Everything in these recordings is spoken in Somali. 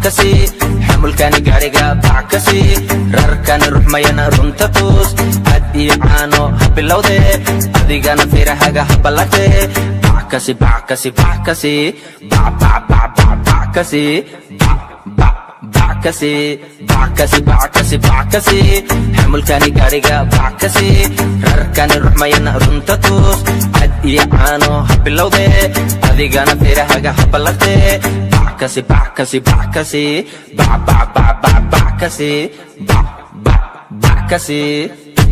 kasi, xamulkani gaariga bac kasi, rarkani ruxmayana runta tus. Cad iyo caano ha bilowde, adigana firahaga ha ballarte. Bac kasi, bac kasi, bac kasi, bac, bac, bac, bac, bac kasi, bac, bac, bac kasi, bac kasi, bac kasi, bac kasi, xamulkani gaariga bac kasi, rarkani ruxmayana runta tus. Cad iyo caano ha bilowde, adigana firahaga ha ballarte. Bac kasi, bac kasi, bac kasi, bac, bac, bac, bac, bac kasi, bac, bac, bac kasi.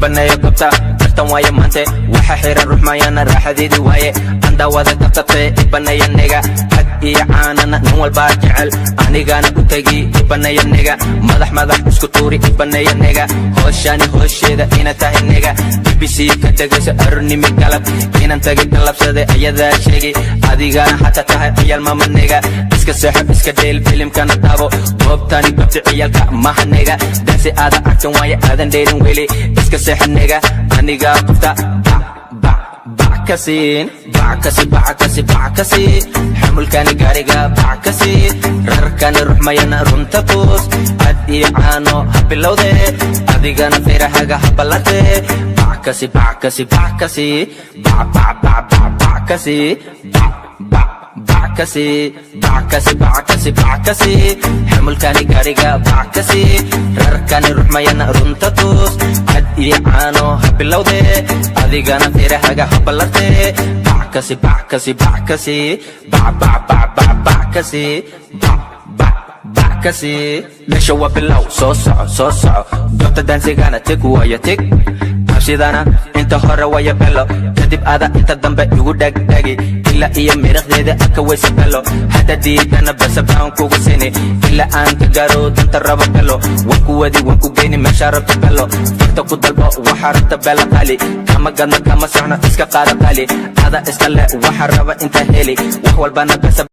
Baneeyo gabta, tartan waaye maante. Waxa xiran ruxmayana raaxadeedii waaye. Andaawada kabtate, ibaneeya nigga. Cad iyo caanana nin walbaa jecel, anigana u tegi. Ibaneeya nigga, madax madax isku tuuri. Ibaneeya nigga, hooshani hoosheeda ina tahay nigga. BBC ka dhegayso aroornimi galab, inan tagay galabsade ayadaa sheegi. Adigana xataa tahay ciyaal mama nigga. Iska seexo, iska dheel, filimkana daabo. Goobtani goobta ciyaalka maha nigga. Dansi aada arkan waaye, aadan dheelin weli. Iska seexo nigga, anigaa qofta bac, bac, bac kasiin. Bac kasi, bac kasi, bac kasi, xamulkani gaariga bac kasi, rarkani ruxmayana runta tus. Cad iyo caano ha bilowde, adigana firahaga ha ballarte. Bac kasi, bac kasi, bac kasi, bac, bac, bac, bac, bac kasi, bac, bac, bac kasi, bac kasi, bac kasi, bac kasi, xamulkani gaariga bac kasi, rarkani ruxmayana runta tus. Cad iyo caano ha bilowde, adigana firahaga ha ballarte. Bac kasi, bac kasi, bac kasi, bac, bac, bac, bac, bac kasi, bac, bac, bac kasi. Meesha waa bilow, soo soco, soo soco. Goobta daansigana tig waayo tig. Cabsidana inta hore waya belo, kadib ada inta dambe igu dhegdhegi, ilaa iyo miriqdeeda aka waysa belo. Hadda diidana basabaan kugu sini, ilaa aan ka gaaro danta rabo belo. Waan ku wadi, waan ku geyni meesha rabta belo. Farta ku dalbo waxaa rabta belo. Qali kama gadno, kama socno, iska qaada qali. Ada iska le waxa raba inta heli, wax walbana basa.